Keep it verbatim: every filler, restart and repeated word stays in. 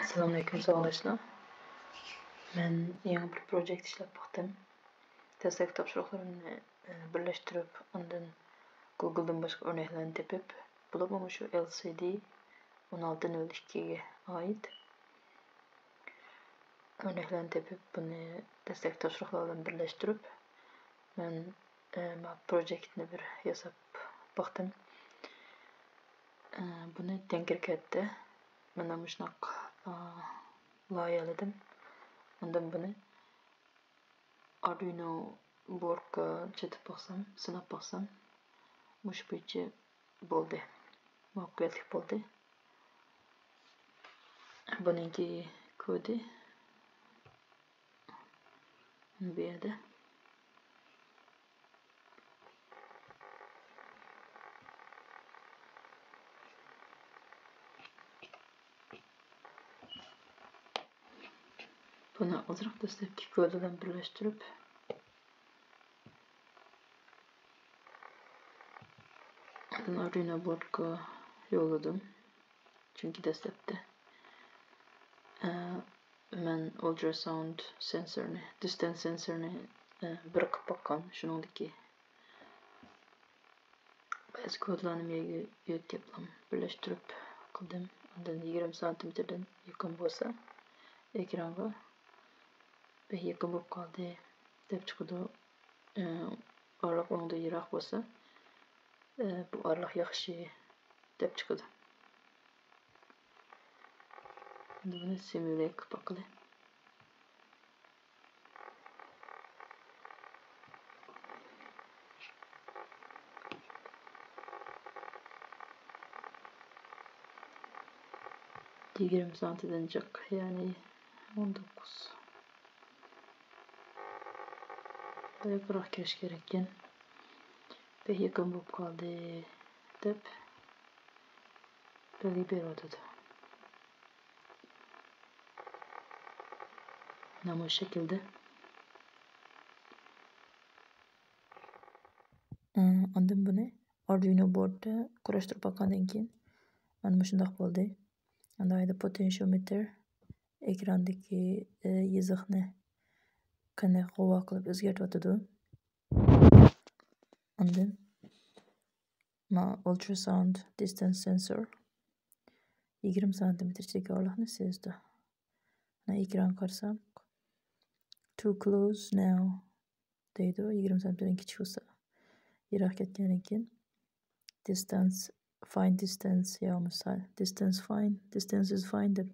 ئەسسالامۇئەلەيكۇم ساۋاقداشلار. مەن يېڭى بىر پروجېكت ئىشلەپ باقتىم. دەسلەپكى تاپشۇرۇقلىرىمنى، ئە، بىرلەشتۈرۈپ، ئاندىن گوگلدىن باشقا ئۆرنەكلەرنى تېپىپ، بولۇپمۇ مۇشۇ ئېل سى دى ئون ئالتە نۆل ئىككىگە ئائىت ئۆرنەكلەرنى تېپىپ، بۇنى دەسلەپكى تاپشۇرۇقلار بىلەن بىرلەشتۈرۈپ، مەن، ئە، ما پروجېكتنى بىر ياساپ باقتىم. ئە، بۇنى تەڭكىركەدتە مانا مۇشۇنداق، ئە، لايىھەلىدىم. ئاندىن بۇنى ئاردۇينو بوردقا چېتىپ باقسام، سىناپ باقسام، مۇشۇ بويىچە بولدى. مۇۋەپپەقىيەتلىك بولدى. بۇنىڭكى كودى بۇ يەردە. بۇنى ئازراق دەسلەپكى كودى بىلەن بىرلەشتۈرۈپ، ئاندىن ئاردۇينو بوردقا يوللىدىم. چۈنكى دەسلەپتە، ئە، مەن ئۇلتراساۋۇند سېنسورنى، دىستانس سېنسورنى، ئە، بىر قىلىپ باققان. شۇنىڭدىكى بەزى كودلارنى مەيگە يۆتكەپلا بىرلەشتۈرۈپ قىلدىم. ئاندىن يىگىرمە سانتىمېتىردىن يېقىن بولسا ئېكرانغا، بەك يېقىن بولۇپ قالدى دەپ چىقىدۇ. ئارىلىق ئۇنىڭدىن يىراق بولسا، بۇ ئارىلىق ياخشى دەپ چىقىدۇ. ئەمدى بۇنى سىمۇليېت قىلىپ باقىلى. يىگىرمە سانتىدىن جىق، يەنى ئون توققۇز. ياقىنراق كىرىش كېرەككەن. بەك يېقىن بولۇپ قالدى دەپ بەلگە بېرىۋاتىدۇ. مانا مۇشۇ شەكىلدە. ئاندىن بۇنى ئاردۇينو بوردتا قۇراشتۇرۇپ باققاندىن كېيىن، مانا مۇشۇنداق بولدى. ئاندىن ئايدا پوتېنشىيومېتىر ئېكراندىكى، ئە، يېزىقنى قېنىق غۇۋا قىلىپ ئۆزگەرتىۋاتىدۇ. ئاندىن ما ئۇلتراساۋۇند دىستانس سېنسور يىگىرمە سانتىمېتىر ئىچىدىكى ئارىلىقنى سېزىدۇ. مانا ئېكرانغا قارىساق، too close now دەيدۇ، يىگىرمە سانتىمېتىردىن كىچىك بولسا. يىراق كەتكەندىن كېيىن، distance، find distance يا بولمىسا distance find، distance is fine دەپ